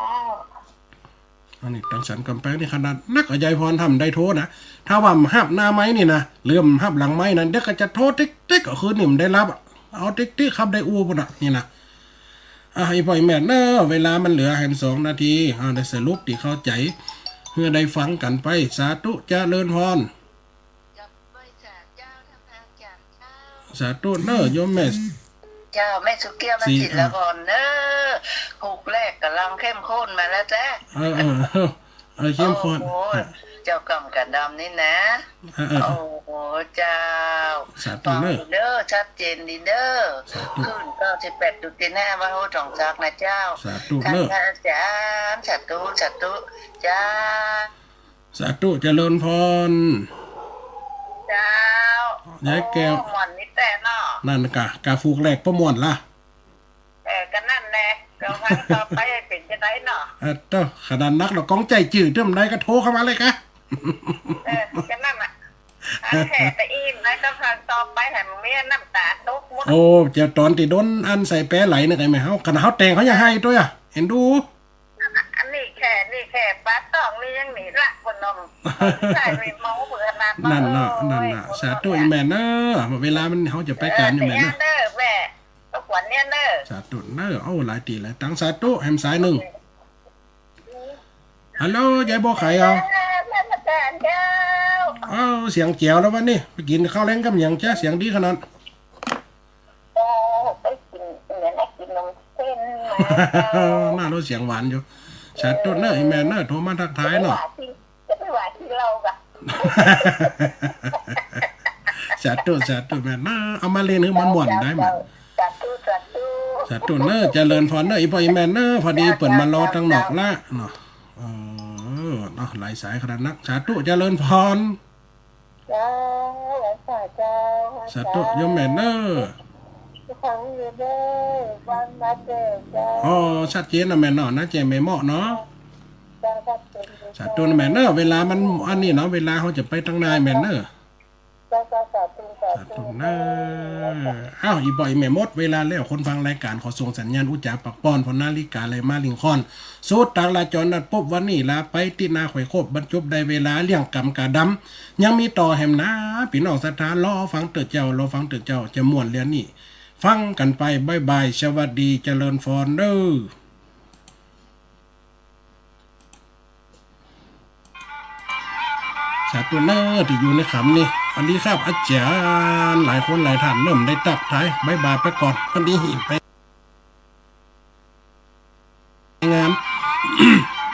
อันนี้ตังสันก๋ำแปงนี่ขนาดนัก ยายพรทำได้โทรนะ ถ้าว่าฮับหน้าไมค์นี่นะ หรือฮับหลังไมค์นะ เดี๋ยวก็จะโทรติ๊กติ๊ก ก็คือนี่มันได้ฮับอะ เอาติ๊กติ๊กครับ ได้อู้พุ้นน่ะ นี่นะ อ่ะ อี่ป้ออี่แม่เนอะ เวลามันเหลือแหมสองนาที อ่ะ ได้สรุปตี้เข้าใจ๋ หื้อได้ฟังกั๋นไป สาธุ เจริญพร สาธุเนอะ โยมแม่ เจ้า แม่สุแก้ว มา ศรี จิตรละครเนอะ อ่ะ ฮุกแรกก่ำลังเข้มข้นมาแล้วจ้ะ เออ เออ เออ เข้มข้น โอ้โห อ่ะ เจ้ากำกับดำนี่นะ เออ เออ เออ โอ้โห เจ้า สาธุเนอะ ฟังเด้อ ชัดเจนดีเด้อ สาธุ คลื่นเก้าสิบแปดจุดห้า วัดห้วยตองสักนะเจ้า สาธุเนอะ ท่านพระอาจ๋ารย์ สาธุ สาธุ เจ้า สาธุ เจริญพร เจ้า ยายแก้ว โอ้ ม่วนนี่แต๊เนาะ นั่นกะ กะฮุกแรกปอม่วนละ เออ ก็นั่นแหละ ก็ฟังต่อไปเป๋นจะไดเนาะ เออ เต้อ ขนาดนักเนาะ ก้องใจ๋จื้อเตื้อมใดก็โทรเข้ามาเลยกะ เออ ก็นั่นน่ะ อันแท้แต่อี้นะ ก็ฟังต่อไปแหมมีน้ำต๋าตกหมด โอ้ เจ้าต๋อนตี้โดนอันใส่แปไหลเนี่ย ไอ้แม่เฮา ขนาดเฮาแต่งเฮายังไห้ตวยอะ เห็นดู อันนี้แค่ นี่แค่ปาต๊องนี่ยังหนีละคนนม ใช่ ไม่เมาเบื่อนะ นั่นเนาะ โอ้ย นั่นน่ะ คนนม สาธุ เนี่ย อี่แม่เนอะ เวลามัน เฮาจะไปก๋าน เออ อี่แม่เนอะ เด้อแม่ ก็ขวัญเนี่ยเนอะ สาธุเนอะ โอ้ หลายตี้หลายตัง สาธุ แหมสายนึ่ง ฮัลโหล ยายบัวไขเหรอ เออ แม่นอาจ๋ารย์เจ้า เอ้า เสียงแจ๋วแล้ววันนี้ ไปกิ๋นข้าวแลงกับหยังจ๊ะ เสียงดีขนาด โอ้ ไปกิ๋น เหมือนได้กิ๋นนมเส้นมาเจ้า มาแล้วเสียงหวานอยู่ สาธุเนอะ อี่แม่เนอะ โทรมาทักทายเนาะ จะไปว่าตี้ จะไปว่าตี้เหล้ากะ สาธุ สาธุแม่เนอะ เอามาเล่นหื้อมันม่วนได้มา สาธุ สาธุ สาธุเนอะ เจริญพรเนอะ อี่ป้ออี่แม่เนอะ พอดีเปิ้นมารอตังนอกละเนาะ เออ เนาะ หลายสายขนาดนัก สาธุ เจริญพร เจ้า หลวงต๋าเจ้า สาธุ เจ้า โยมแม่เนอะ ฟังอยู่เด้อ บ้านนาแจ้เจ้า อ๋อ ชัดเจนนะแม่เนาะ นาแจ้แม่เมาะเนาะ สาธุแม่เนอะ เวลามันอันนี้เนาะ เวลาเฮาจะไปตังนายแม่เนอะ เจ้า เจ้า สาธุ สาธุ สาธุเนอะ อ้าว อีบ่าอีแม่ หมดเวลาแล้ว คนฟังรายก๋านขอส่งสัญญาณอู้จ๋าปากป้อน เพราะนาฬิกาไหลมาลิงค่อน สุดตางลาจรนัดปบวันนี้ลาไป ตี้หน้าค่อยคบ บรรจบได้เวลาเลี้ยงก๋ำก๋าดำ ยังมีต่อแหมนา ปี้น้องศรัทธา รอฟังเต๊อะเจ้า รอฟังเต๊อะเจ้า จะม่วนเรื่องนี้ ฟังกั๋นไป บ๊ายบาย สวัสดี เจริญพรเด้อ สาธุเนอะ ตี้อยู่ในค่ำนี้ สวัสดีครับ อาจ๋ารย์ หลายคนหลายท่านเริ่มได้ตั๊กทาย บ๊ายบายไปก่อน สวัสดีไป